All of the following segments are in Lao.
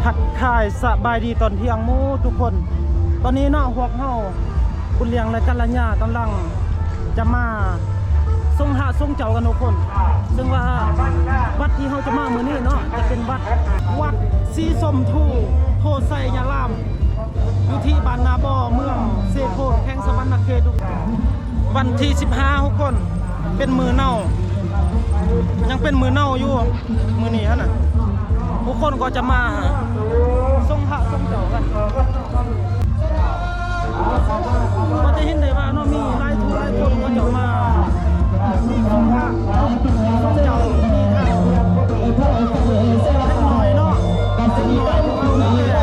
ທັກທາຍສະບາຍດີຕອນທ່ຽງໝູ່ທຸກຄົນ. ຕອນນີ້ເນາະ ພວກເຮົາ ບຸນລຽງ ແລະ ກັນລະຍາ ກຳລັງຈະມາສົງພະສົງເຈົ້າກັນທຸກຄົນ. ເຊິ່ງວ່າວັດທີ່ເຮົາຈະມາມື້ນີ້ເນາະ ຈະເປັນວັດ ວັດສີຊົມພູ ໂພໄຊຍາລາມ ຢູ່ທີ່ບ້ານນາບໍ່ ເມືອງເຊໂປນ ແຂວງສະຫວັນນະເຂດ. ວັນທີສິບຫ້າທຸກຄົນ ເປັນມື້ເນົາ ຍັງເປັນມື້ເນົາຢູ່ ມື້ນີ້ຫັ້ນນະ ທຸກຄົນກໍຈະມາສົງພະສົງເຈົ້າກັນ. ກໍຈະເຫັນໄດ້ວ່າເນາະ ມີຫຼາຍຜູ້ຫຼາຍຄົນກໍຈະມາສົງພະສົງເຈົ້າ ມີທັງເດັກນ້ອຍເນາະ ເດັກນ້ອຍຜູ້ເຖົ້າຜູ້ແກ່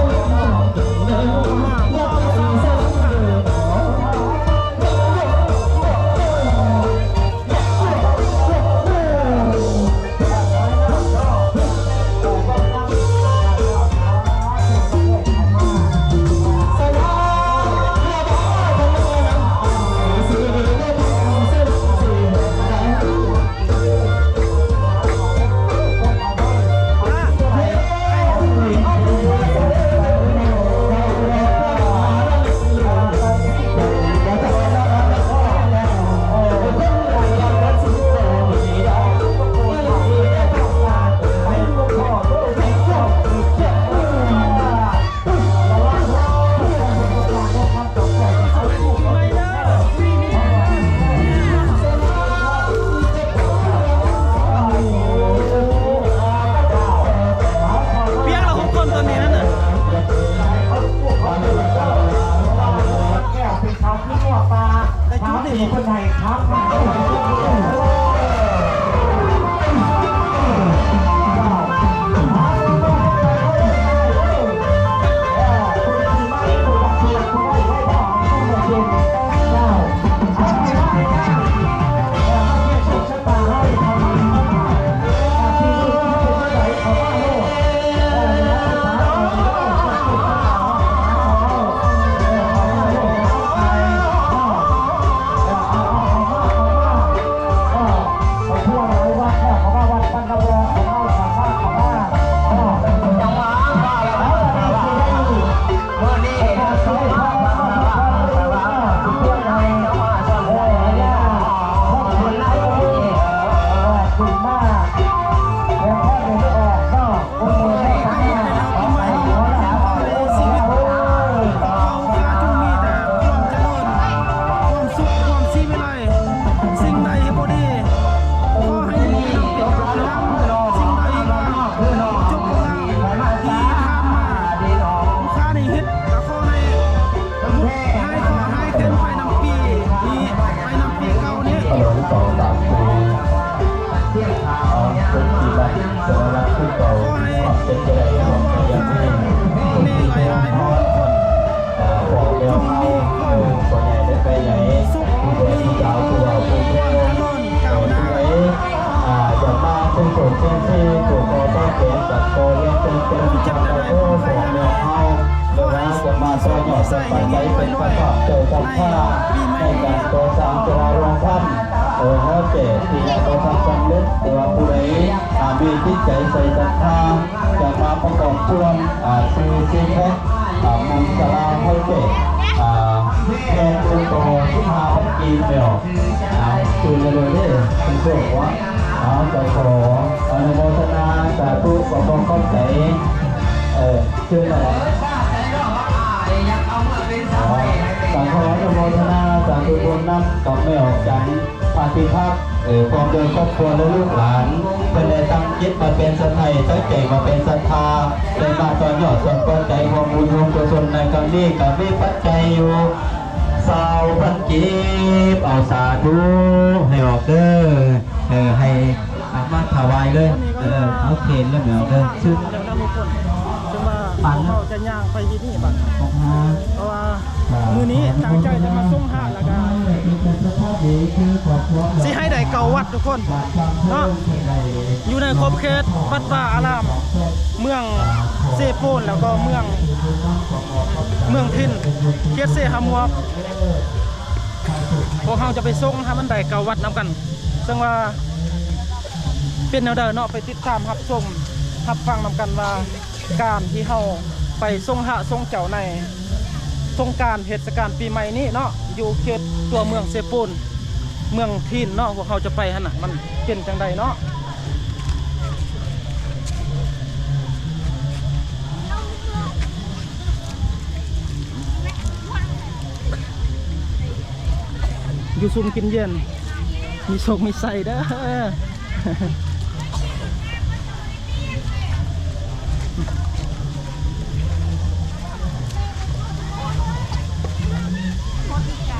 ປຽກແລ້ວທຸກຄົນຕອນນີ້ຫັ້ນນະ. ແຕ່ຈຸດນີ້ເພິ່ນໃຫ້ຄັບ ເອີ ເຮົາແຈກທີ່ຍັງບໍ່ທັນສຳເລັດ ຫຼືວ່າຜູ້ໃດ ອ່າ ມີຈິດໃຈໃສ່ສັດທາ ຈະມາປະກອບສ່ວນ ອ່າ ຊື້ຊີແພັກ ອ່າ ມຸງສາລາເຮົາແຈກ ອ່າ ແຜ່ນເປັນຕໍ່ສິບຫ້າພັນກີບແລ້ວ ອ່າ ຄືເລີຍເດີ ເປັນພວກວ່າ ເຮົາຈະຂໍອະນຸໂມທະນາສາທຸ ຂໍຂອບໃຈ ເອີ ຊື່ແຫຼະ ຂໍອະນຸໂມທະນາສາທຸບຸນນຳກັບແມ່ອອກຈັນ ພາທິພັກ ເອີ ພ້ອມດ້ວຍຄອບຄົວ ແລະ ລູກຫຼານ ເພິ່ນໄດ້ຕັ້ງຈິດມາເປັນສັດໄທ ຕັ້ງໃຈມາເປັນສັດທາ ໄດ້ມາຕໍ່ຍອດສ່ວນຕົວໃຈ ຮ່ວມບຸນຮ່ວມກຸສົນໃນຄັ້ງນີ້ ກໍມີປັດໄຈຢູ່ຊາວພັນກີບ ເອົາ ສາທຸ ໃຫ້ອອກເດີ ເອີ ໃຫ້ ເອົາມາຖວາຍເລີຍ ເອີ ເອົາເຂນເລີຍແມ່ອອກເດີ ເຊິ່ງ ແລ້ວນຳທຸກຄົນ ເຊິ່ງວ່າ ປັນ ເຮົາຈະຍ່າງໄປທີ່ນີ້ບັດ ອອກມາ ເພາະວ່າ ອ່າ ມື້ນີ້ຕັ້ງໃຈຈະມາສົງພະ ແລ້ວກໍ ຊິໃຫ້ໄດ້ເກົ້າວັດທຸກຄົນເນາະ ຢູ່ໃນຂອບເຂດວັດວາອາລາມ ເມືອງເຊໂປນ ແລ້ວກໍເມືອງ ເມືອງພິນ ເຂດເຊຫະມວກ ພວກເຮົາຈະໄປສົງໃຫ້ມັນໄດ້ເກົ້າວັດນຳກັນ ເຊິ່ງວ່າເປັນແນວໃດເນາະ ໄປຕິດຕາມຮັບຊົມຮັບຟັງນຳກັນວ່າ ການທີ່ເຮົາໄປສົງພະສົງເຈົ້າໃນສົງການເທດສະການປີໃໝ່ນີ້ເນາະ ຢູ່ເຂດຕົວເມືອງເຊໂປນ ເມືອງທີນເນາະ ພວກເຮົາຈະໄປຫັ້ນນະ ມັນເປັນຈັ່ງໃດເນາະ? ຢູ່ຊຸ່ມກິນເຢັນ ມີໂຊກມີໄຊເດີ້.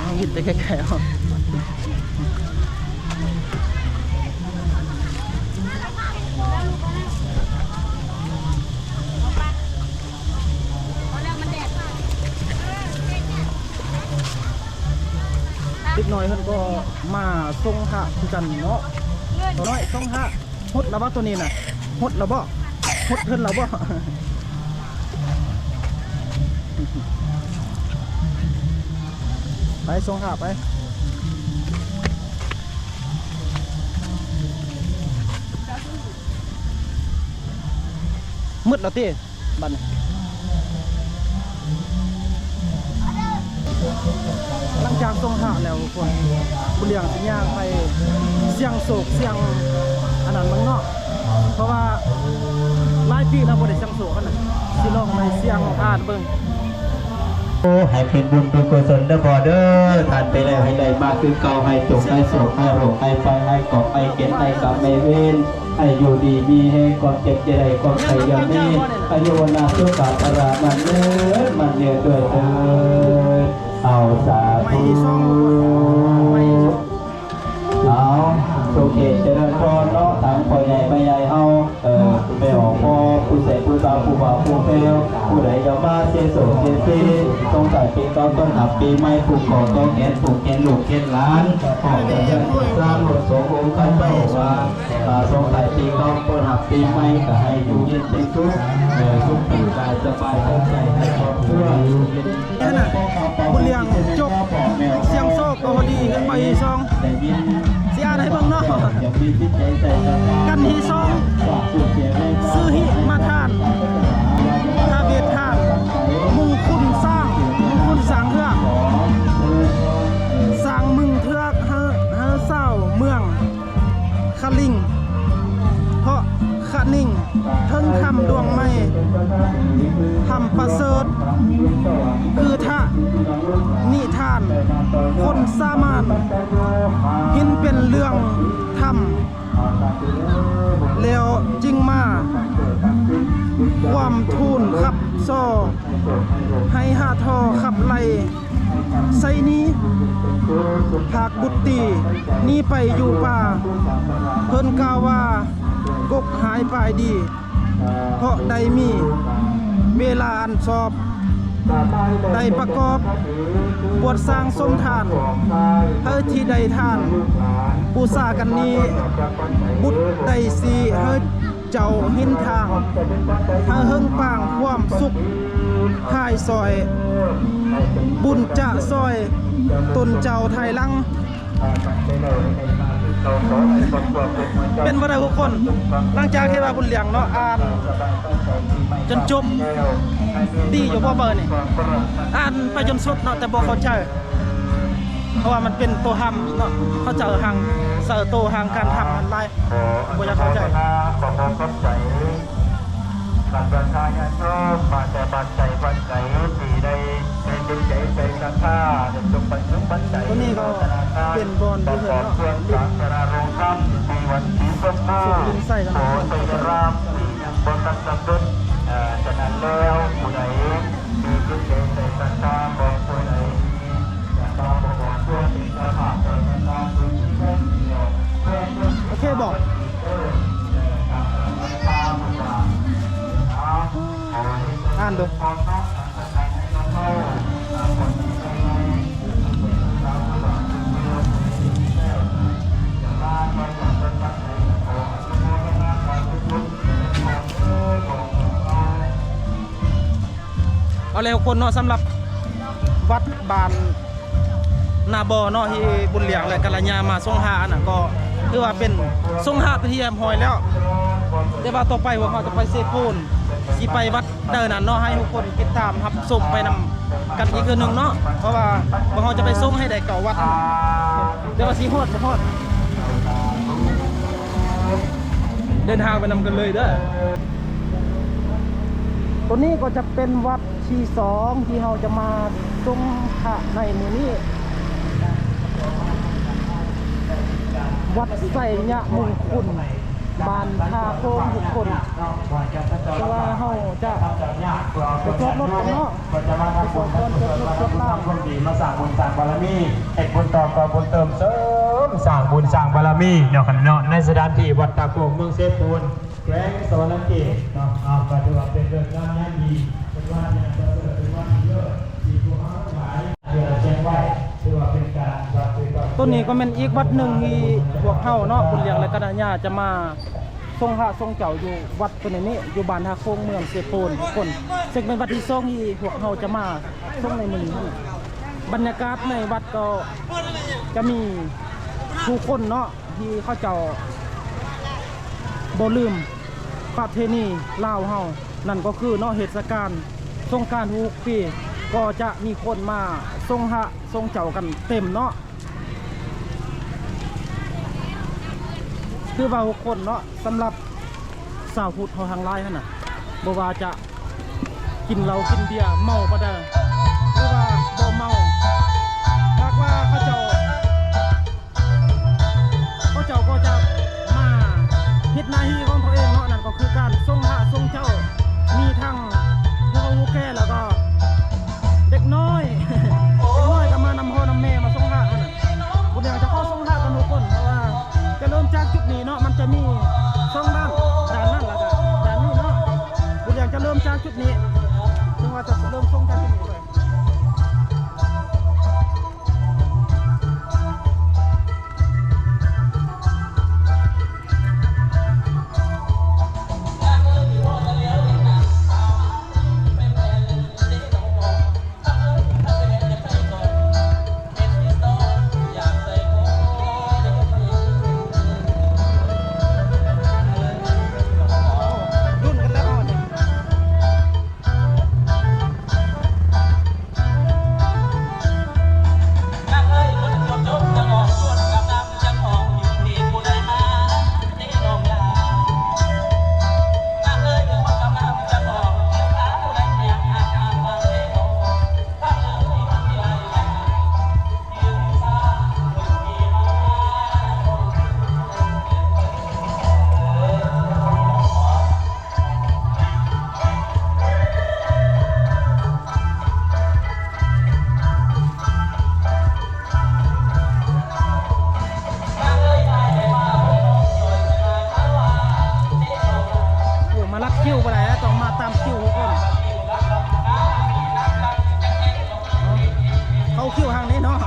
ເອົາ ເຫັນແຕ່ໄກໆ ເອົາ. ເດັກນ້ອຍເພິ່ນກໍມາສົງພະຄືກັນເນາະ. ຕົວນ້ອຍສົງພະ ຫົດລະບໍ່ຕົວນີ້ນະ? ຫົດລະບໍ່? ຫົດເພິ່ນລະບໍ່? ໄປ ສົ່ງຫາໄປ. ໝົດແລ້ວຕິ? ບັດນີ້ ຫຼັງຈາກສົ່ງພະແລ້ວທຸກຄົນ ບຸນຫຼຽງຊິຍ່າງໄປສ່ຽງໂຊກສ່ຽງອັນນັ້ນເບິ່ງເນາະ ເພາະວ່າຫຼາຍປີແລ້ວບໍ່ໄດ້ສ່ຽງໂຊກຫັ້ນນະ ຊິລອງໄປສ່ຽງອ່ານເບິ່ງ. ໂອ້ ໃຫ້ເປັນບຸນເປັນກຸສົນເດີພໍ່ເດີ ທ່ານໄປແລ້ວໃຫ້ໄດ້ມາຄືເກົ່າ ໃຫ້ໂຊກໃຫ້ໂຊກ ໃຫ້ໂລກໃຫ້ໄຟ ໃຫ້ກອກໃຫ້ເກັນ ໃຫ້ກຳໃຫ້ເວນ ໃຫ້ຢູ່ດີມີແຮງ ຄວາມເຈັບຢ່າໄດ້ ຄວາມໄຂ້ຢ່າມີ ອາຍຸວັນນະສຸຂະພະລະ ໝັ້ນເນີນໝັ້ນເນີນດ້ວຍເທີ້ນ. ເອົາ ສາທຸ ເອົາ ໂອເຄ ຈະເລີນພອນເນາະ ທາງພໍ່ໃຫຍ່ແມ່ໃຫຍ່ເຮົາ ເອີ ແມ່ອອກພໍ່ ຜູ້ແສຜູ້ສາວ ຜູ້ບ່າວຜູ້ແພ້ວ ຜູ້ໃດຢາກມາເຊໂສເຊເຊ ສົ່ງທ້າຍປີເກົ່າຕ້ອນຮັບປີໃໝ່ ຜູກຂໍ້ຕໍ່ແຂນ ຜູກແຂນລູກແຂນຫຼານ ພ້ອມກັນເຮືອນເຮືອນຊານ ລົດສອງອົງ ເຂົາເຈົ້າວ່າ ອ່າ ສົ່ງທ້າຍປີເກົ່າ ເປີດຮັບປີໃໝ່ ກໍໃຫ້ຢູ່ເຢັນເປັນສຸກ ເອີ ສຸກກາຍສະບາຍໃຈໃຫ້ຄອບຄົວ ອັນນະ ບຸນຫຼຽງຈົບສ່ຽງໂຊກກໍພໍດີ ເຮືອນບໍ່ຮີຊອງ ຊິອ່ານໃຫ້ເບິ່ງເນາະ ກັນຮີຊອງ ຊື້ຫິມາທານ ທາເວດທານ ມຸງຄຸນຊ້າງ ມຸງຄຸນຊ້າງເຜືອກ ຊ້າງມຶງເຜືອກ ເຮີຊາວເມືອງ ຄະລິງ ເພາະຄະນິງ ເທິງຖ້ຳດວງໃໝ່ ຖ້ຳປະເສີດ ຄືທະນິທານ ຄົນສາມານ ຫີນເປັນເລື່ອງຖ້ຳ ແລ້ວຈຶ່ງມາ ຄວາມທູນຂັບສໍ່ ໃຫ້ຫາທໍ່ຂັບໄລ່ ໄຊນີ ພາກບຸດຕີ ໜີໄປຢູ່ປ່າ ເພິ່ນກ່າວວ່າ ກົກຫາຍປາຍດີ ເພາະໄດ້ມີເວລາອັນຊອບ ໄດ້ປະກອບບວດສ້າງສົມທານ ໃຫ້ທີ່ໄດ້ທານ ບູຊາກັນນີ້ ບຸດໄດ້ຊີ້ໃຫ້ ເຈົ້າຫີນທາງ ໃຫ້ເຫິງປາງຄວາມສຸກ ພາຍຊ່ອຍ ບຸນຈະຊ່ອຍຕົນເຈົ້າພາຍຫຼັງ. ເປັນບໍ່ໄດ້ທຸກຄົນ ຫຼັງຈາກທີ່ວ່າບຸນຫຼຽງເນາະ ອ່ານຈົນຈົບ ດີຢູ່ບໍ່ເບີນີ້? ອ່ານໄປຈົນສຸດເນາະ ແຕ່ບໍ່ເຂົ້າໃຈ ເພາະວ່າມັນເປັນໂຕທຳເນາະ ເຂົາເຈົ້າຮ່າງ ໃສ່ໂຕຮ່າງການທຳມັນຫຼາຍ ບໍ່ຢາກເຂົ້າໃຈ. ຂໍຂອບໃຈ ບັນດາຍາດໂຍມ ມາແຕ່ບ້ານໄກບ້ານໄກ ທີ່ໄດ້ ໄດ້ເປັນໃຈໃສ່ສັດທາ ໄດ້ສົມບັນສົມບັນໃຈ ຕົວນີ້ກໍເປັນບ່ອນຢູ່ເຮືອນເນາະ ສາທາລະໂຮງທຳ ທີ່ວັດສີຊົມພູ ໂພໄຊຍາຣາມ ທີ່ຍັງບໍ່ທັນສຳເລັດ. ເອີ ສະນັ້ນແລ້ວ ຜູ້ໃດມີຈິດໃຈໃສ່ສັດທາຂອງຜູ້ໃດ ໂອເຄບໍ່? ອ່ານເບິ່ງ. ເອົາແລ້ວຄົນເນາະ ສຳລັບວັດບ້ານນາບໍ່ເນາະ ທີ່ບຸນຫຼຽງ ແລະ ກັນລະຍາມາສົງຫານະ ກໍຖືວ່າເປັນສົງຫາເປັນທີ່ຮຽບຮ້ອຍແລ້ວ ແຕ່ວ່າຕໍ່ໄປພວກເຮົາຈະໄປເຊໂປນ ທີ່ໄປວັດໃດນັ້ນເນາະ ໃຫ້ທຸກຄົນຕິດຕາມຮັບຊົມໄປນຳກັນອີກເທື່ອໜຶ່ງເນາະ ເພາະວ່າພວກເຮົາຈະໄປສົ່ງໃຫ້ໄດ້ເກົ້າວັດ ແຕ່ວ່າຊິຮອດບໍ່ຮອດ ເດີນທາງໄປນຳກັນເລີຍເດີ. ຕົວນີ້ກໍຈະເປັນວັດທີສອງທີ່ເຮົາຈະມາສົ່ງພະໃນມື້ນີ້ ວັດໄຊຍະມຸງຄຸນ ບ້ານທ່າໂຄງທຸກຄົນ ແຕ່ວ່າເຮົາຈະໄປຈອດລົດກັນເນາະ ໄປຈອດລົດ ຈອດລາງ ມາສ້າງບຸນສ້າງບາລະມີ ເຮັດບຸນຕໍ່ຕໍ່ບຸນເຕີມເສີມ ສ້າງບຸນສ້າງບາລະມີເນາະ ເນາະ ໃນສະຖານທີ່ວັດທ່າໂຄງ ເມືອງເຊໂປນ ແຂວງສະຫວັນນະເຂດເນາະ. ເອົາ ກໍຖືວ່າເປັນເລີກງາມຍາມດີ ເປັນວັນທີ່ອັນປະເສີດ ເປັນວັນທີ່ເລີດ ທີ່ພວກເຮົາທັງຫຼາຍທີ່ໄດ້ແຈ້ງໄວ້ ຖືວ່າເປັນການປະຕິບັດ. ຕົວນີ້ກໍແມ່ນອີກວັດໜຶ່ງທີ່ພວກເຮົາເນາະ ບຸນລຽງ ແລະ ກັນຍາ ຈະມາສົ່ງພະສົ່ງເຈົ້າຢູ່ວັດຕົວນີ້ ຢູ່ບ້ານທ່າໂຄງ ເມືອງເຊໂປນທຸກຄົນ ເຊິ່ງເປັນວັດທີສອງທີ່ພວກເຮົາຈະມາສົ່ງໃນມື້ນີ້. ບັນຍາກາດໃນວັດກໍຈະມີຜູ້ຄົນເນາະ ທີ່ເຂົາເຈົ້າບໍ່ລືມປະເພນີລາວເຮົາ ນັ້ນກໍຄືເນາະ ເທດສະການສົງການທຸກໆປີ ກໍຈະມີຄົນມາສົ່ງພະສົ່ງເຈົ້າກັນເຕັມເນາະ. ຄືວ່າທຸກຄົນເນາະ ສຳລັບຊາວພຸດເຮົາທັງຫຼາຍຫັ້ນນະ ບໍ່ວ່າຈະ ກິນເຫຼົ້າກິນເບຍເມົາປານໃດ ຫຼືວ່າບໍ່ເມົາ ຫາກວ່າເຂົາເຈົ້າ ເຂົາເຈົ້າກໍຈະມາເຮັດໜ້າທີ່ຂອງຕົວເອງເນາະ ນັ້ນກໍຄືການສົ່ງພະສົ່ງເຈົ້າ ມີທັງຜູ້ເຖົ້າຜູ້ແກ່ ແລ້ວກໍເດັກນ້ອຍ ເດັກນ້ອຍກໍມານຳພໍ່ນຳແມ່ມາສົ່ງພະຫັ້ນນະ. ບຸນລຽງຈະຂໍສົ່ງພະກັນທຸກຄົນ ເພາະວ່າຈະເລີ່ມຈາກຈຸດນີ້ເນາະ ມັນຈະມີສອງດ້ານ ດ້ານນັ້ນ ແລ້ວກໍດ້ານນີ້ເນາະ. ບຸນລຽງຈະເລີ່ມຈາກຈຸດນີ້ ເຊິ່ງວ່າຈະເລີ່ມສົ່ງຈາກຈຸດນີ້ໄປ. ໂອ້ ມາລັດຄິວບໍ່ໄດ້ ຕ້ອງມາຕາມຄິວທຸກຄົນ ເຂົ້າຄິວທາງນີ້ເນາະ.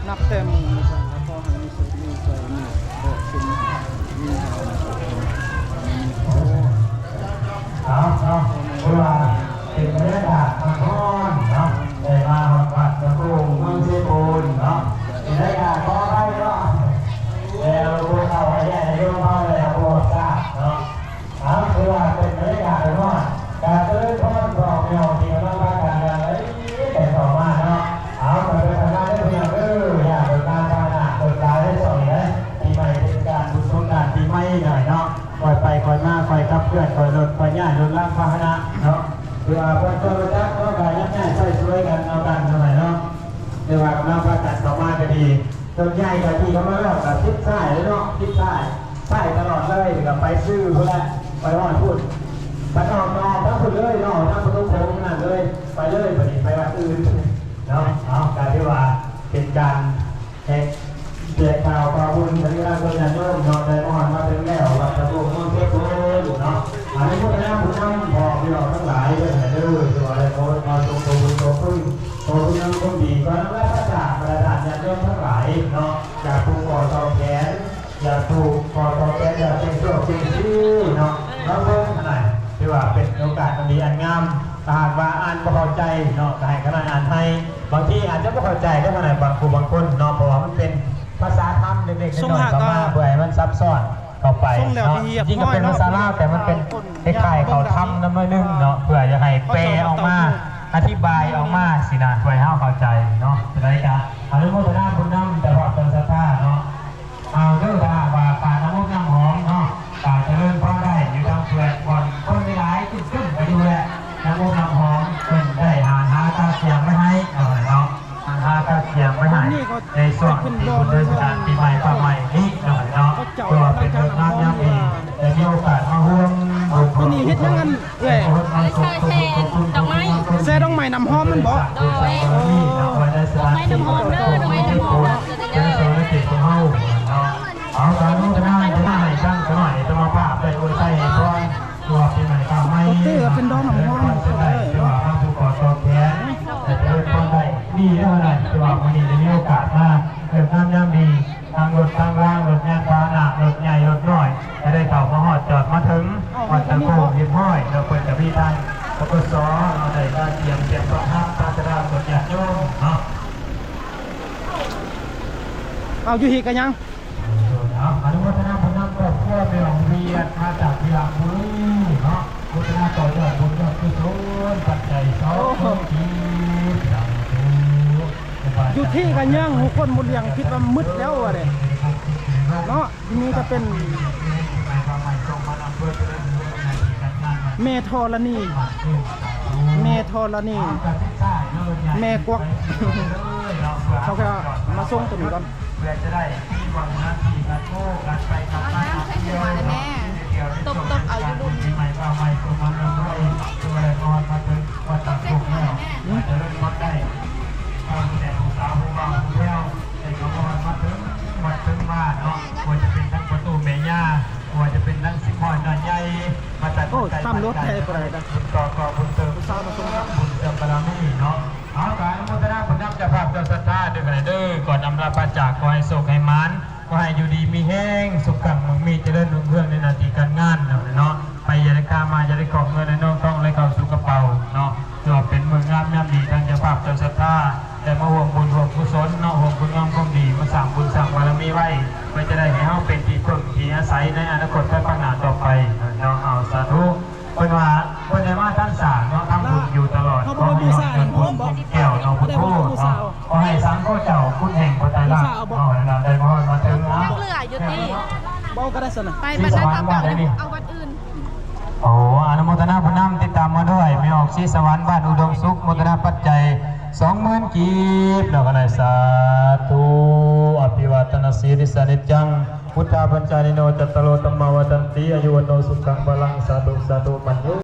ນັບແຕ່ມື້ນີ້ໄປ ຂໍໃຫ້ມີໂຊກມີໄຊ ມີເບາະ ມີເງິນ ມີທອງ ມີໂຊກ ມີ ໂອ້ ເອົາເນາະ ຖືວ່າເປັນບັນຍາກາດຮ້ອນໆເນາະ ໄດ້ມາຮອດວັດພະໂຄງເມືອງເຊໂປນເນາະ ເປັນບັນຍາກາດຂໍອະໄພເນາະ ແລ້ວຜູ້ເຖົ້າໃຫຍ່ໂຍມເຮົາໄດ້ຮັບຮູ້ຮັບຊາບເນາະ. ເອົາ ຖືວ່າເປັນບັນຍາກາດເປັນຮອດ ການຈະເລີນພອນພໍ່ແມ່ພີ່ນ້ອງທີ່ກຳລັງພາກັນຫາງໄຫຼກັນເຂົ້າມາເນາະ. ເອົາ ໄປໄປມາເດີພີ່ນ້ອງເດີ ຢ່າໂດຍການພາຫະນະ ໂດຍການໃນຊ່ວງນີ້ແຫຼະ ປີໃໝ່ເທດສະການບຸນສົງການປີໃໝ່ໜ້ອຍເນາະ ຄ່ອຍໄປຄ່ອຍມາ ຄ່ອຍຂັບເຄື່ອນ ຄ່ອຍລົດ ຄ່ອຍຍ້າຍລົດລາງພາຫະນະເນາະ. ຖືວ່າເພິ່ນເຈົ້າຮູ້ຈັກເນາະ ການຍັບຍ້າຍໃຊ້ສວຍກັນເອົາກັນເນາະ ເນາະ ຖືວ່າກຳລັງພາກັນເຂົ້າມາກໍດີ. ສ່ວນໃຫຍ່ກໍທີ່ເຂົາມາຮອດກໍທິດຊ້າຍເລີຍເນາະ ທິດຊ້າຍ ຊ້າຍຕະຫຼອດເລີຍ ແລ້ວກໍໄປຊື່ພຸ້ນແຫຼະ ໄປຮອດພຸ້ນ ໄປອອກ ອອກທາງພຸ້ນເລີຍເນາະ ທາງປະຕູໂຂງນັ້ນເລີຍ ໄປເລີຍ ບັດນີ້ໄປວັດອື່ນເນາະ. ເອົາ ກໍຖືວ່າເປັນການແຮກແຈກຂ່າວຂ່າວບຸນໃຫ້ກັບຍາດໂຍມເນາະ ໄດ້ມາຮອດມາເຖິງແລ້ວ ວັດພະໂຄງເມືອງເຊໂປນເນາະ. ອະນຸໂມທະນາບຸນນຳພໍ່ແມ່ພີ່ນ້ອງທັງຫຼາຍເດີ ເດີ ທີ່ວ່າໄດ້ຂໍ ຂໍສົ່ງຕົວບຸນ ບຸນນຳຄວາມດີ ຂໍນຳລາພະຈາກບັນດາຍາດໂຍມທັງຫຼາຍເນາະ ຈາກຜູ້ກໍ່ຕໍ່ແຂນ ຈາກຜູ້ກໍ່ຕໍ່ແຂນ ຈາກເປັນໂຊກເປັນຊີເນາະ ມາເບິ່ງຂະໜ້ອຍ ຖືວ່າເປັນໂອກາດອັນດີອັນງາມ. ຖ້າຫາກວ່າອ່ານບໍ່ເຂົ້າໃຈເນາະ ກໍໃຫ້ຂະໜ້ອຍອ່ານໃຫ້ ບາງທີອາດຈະບໍ່ເຂົ້າໃຈເດ້ຂະໜ້ອຍ ບາງຜູ້ບາງຄົນເນາະ ເພາະວ່າມັນເປັນພາສາທຳເລັກໆນ້ອຍໆ ເຂົ້າມາ ເພື່ອໃຫ້ມັນຊັບຊ້ອນເຂົ້າໄປເນາະ. ຈິງໆກໍເປັນພາສາລາວ ແຕ່ມັນເປັນ ຄ້າຍໆ ເຂົ້າທຳນຳໜ້ອຍໜຶ່ງເນາະ ເພື່ອຢາກໃຫ້ແປອອກມາ ອະທິບາຍອອກມາຊີ້ນະ ເພື່ອໃຫ້ເຮົາເຂົ້າໃຈເນາະ. ຈັ່ງໃດກະອະນຸໂມທະນາບຸນນຳເຈົ້າພາບເຈົ້າສັດທາເນາະ. ເອົາເດີ ຖ້າຫາກວ່າການນ້ຳອົບນ້ຳຫອມເນາະ ກະຈະເລີນພອນໄດ້ຢູ່ທາງເພື່ອນບ່ອນຄົນຫຼາຍໆ ຕຶ້ມໆ ກໍຢູ່ແຫຼະ. ນ້ຳອົບນ້ຳຫອມເພິ່ນໄດ້ຫາ ຫາຕາສຽງໄວ້ໃຫ້ເນາະ ຫາຕາສຽງໄວ້ໃຫ້ ໃນຊ່ວງທີ່ບຸນເທດສະການປີໃໝ່ຟ້າໃໝ່ນີ້ເນາະ ເພາະວ່າເປັນເລີກງາມຍາມດີ ໄດ້ມີໂອກາດມາຮ່ວມບຸນຮ່ວມກຸສົນ ເອີຍ ແຊ່ດອກໄມ້ ແຊ່ດອກໄມ້ນ້ຳຫອມມັນບໍ? ໂດຍ ດອກໄມ້ນ້ຳຫອມເດີ ດອກໄມ້ນ້ຳຫອມເດີ ເປັນສວນເຂດຂອງເຮົາເນາະ. ເອົາ ການອະນຸໂມທະນາໃຫ້ທັງສະໜ້ອຍເຈົ້າພາບໄດ້ອວຍໄຊໃຫ້ພອນ ຕົວປີໃໝ່ຟ້າໃໝ່ ເປັນດອກນ້ຳຫອມ ເອີຍ ເນາະ ເພື່ອມາສູ່ຂໍຕອບແທນ ແລະ ຈະເລີນພອນໄດ້ດີເດີ ເພາະວ່າມື້ນີ້ໄດ້ມີໂອກາດມາເລີກງາມຍາມດີ ທັງລົດທັງລາງ ລົດຍານພາຫະນະ ລົດໃຫຍ່ລົດນ້ອຍ ກໍໄດ້ເຂົ້າມາຮອດຈອດມາເຖິງວັດຕະໂກງຮຽບຮ້ອຍ ແລ້ວເພິ່ນກໍມີທາງ ປກສ ເຮົາໄດ້ມາຕຽມ ຕຽມຕ້ອນຮັບ ປາສະດາກອນຍາດໂຍມເນາະ. ເອົາ ຢູ່ຮີກະຍັງ ເອົາ ອະນຸໂມທະນາບຸນນຳຄອບຄົວແມ່ອອງວຽດ ມາຈາກວິລະບູລີເນາະ ໂມທະນາຕໍ່ຍອດບຸນຍອດກຸສົນ ປັດໄຈສອງພັນກີບ ສາທຸ. ຢູ່ທີ່ກະຍັງ ຫົວຄົນບໍ່ລ້ຽງ ຄິດວ່າມືດແລ້ວວ່າເດ້ເນາະ. ທີ່ນີ້ຈະເປັນແມ່ທໍລະນີ ແມ່ທໍລະນີ ແມ່ກວັກ ເຂົາກະມາສົ່ງໂຕນີ້ກ່ອນ ເພື່ອຈະໄດ້ມີວັນນະທີ່ກັນໂທກັນໄປກັນມາ ຕກໆ ເອົາຢູ່ລຸ່ມ ມາເຖິງວັດຕະໂກງແລ້ວ ຈະເລີນພອນໄດ້ ຕັ້ງແຕ່ຜູ້ສາວຜູ້ບ່າວຜູ້ແພ້ວ ໄດ້ເຂົ້າມາຮອດມາເຖິງວັດເຖິງວາເນາະ ບໍ່ວ່າຈະເປັນທັງປະຕູແມ່ຍ່າ ບໍ່ວ່າຈະເປັນທັງສິບຮ້ອຍນ້ອຍໃຫຍ່ ມາຈາກ ໂອ້ຍ ໄກ ຂ້າມລົດແທ້ບໍ່ໄດ້ ບຸນຕໍ່ກໍບຸນເຕີມ ຜູ້ສາວມາສົ່ງ ບຸນເຕີມບາລະມີເນາະ. ເອົາ ການອະນຸໂມທະນາບຸນນຳເຈົ້າພາບເຈົ້າສັດທາເດີ ເດີ ກ່ອນອຳລາພາຈາກ ຂໍໃຫ້ໂຊກໃຫ້ໝານ ຂໍໃຫ້ຢູ່ດີມີແຮງ ສຸກຄັງ ໝັ້ງມີ ຈະເລີນຮຸ່ງເຮືອງໃນໜ້າທີ່ການງານເນາະ ເນາະ ໄປຢ່າໄດ້ຂ້າມມາ ຢ່າໄດ້ຂອງເງິນໃນນ້ອງທອງໄຫຼເຂົ້າສູ່ກະເປົາເນາະ. ຖືວ່າເປັນມື້ງາມຍາມດີ ທາງເຈົ້າພາບເຈົ້າສັດທາ ໄດ້ມາຮ່ວມບຸນຮ່ວມກຸສົນເນາະ ຮ່ວມຄຸນງາມຄວາມດີ ມາສ້າງບຸນສ້າງບາລະມີໄວ້ ເພື່ອຈະໄດ້ໃຫ້ເຮົາເປັນທີ່ເພິ່ງທີ່ອາໄສໃນອະນາຄົດໄປຂ້າງໜ້າຕໍ່ໄປເນາະ. ເອົາ ສາທຸ. ເພິ່ນວ່າເພິ່ນໄດ້ມາທັນສາເນາະ ທຳບຸນຢູ່ຕະຫຼອດ ເຮົາບໍ່ໄດ້ບູຊາ ເງິນບຸນແກ້ວເນາະ ພຸດໂທເນາະ ຂໍໃຫ້ສັງໂຄເຈົ້າຄຸນແຫ່ງພະໄຕລະເນາະ ໄດ້ມາຮອດມາເຖິງເນາະ ເຫຼືອຢູ່ຕິ ບໍ່ກໍໄດ້ຊັ້ນນະ ໄປບັດນັ້ນເອົາກັບ ເອົາວັດອື່ນ. ໂອ້ ອະນຸໂມທະນາບຸນນຳ ຕິດຕາມມາດ້ວຍ ແມ່ອອກສີສະຫວັນ ບ້ານອຸດົມສຸກ ໂມທະນາປັດໄຈ ສອງໝື່ນກີບ ແລ້ວກໍໄດ້ ສາທຸ. ອະພິວາທະນະສີລິສະນິດຈັງ ພຸດທາບັນຈານິໂນ ຈັດຕາໂລ ທຳມາວັດທັນຕິ ອາຍຸວັນໂນ ສຸຂັງ ພະລັງ ສາທຸ ສາທຸ ໝັ້ນຍື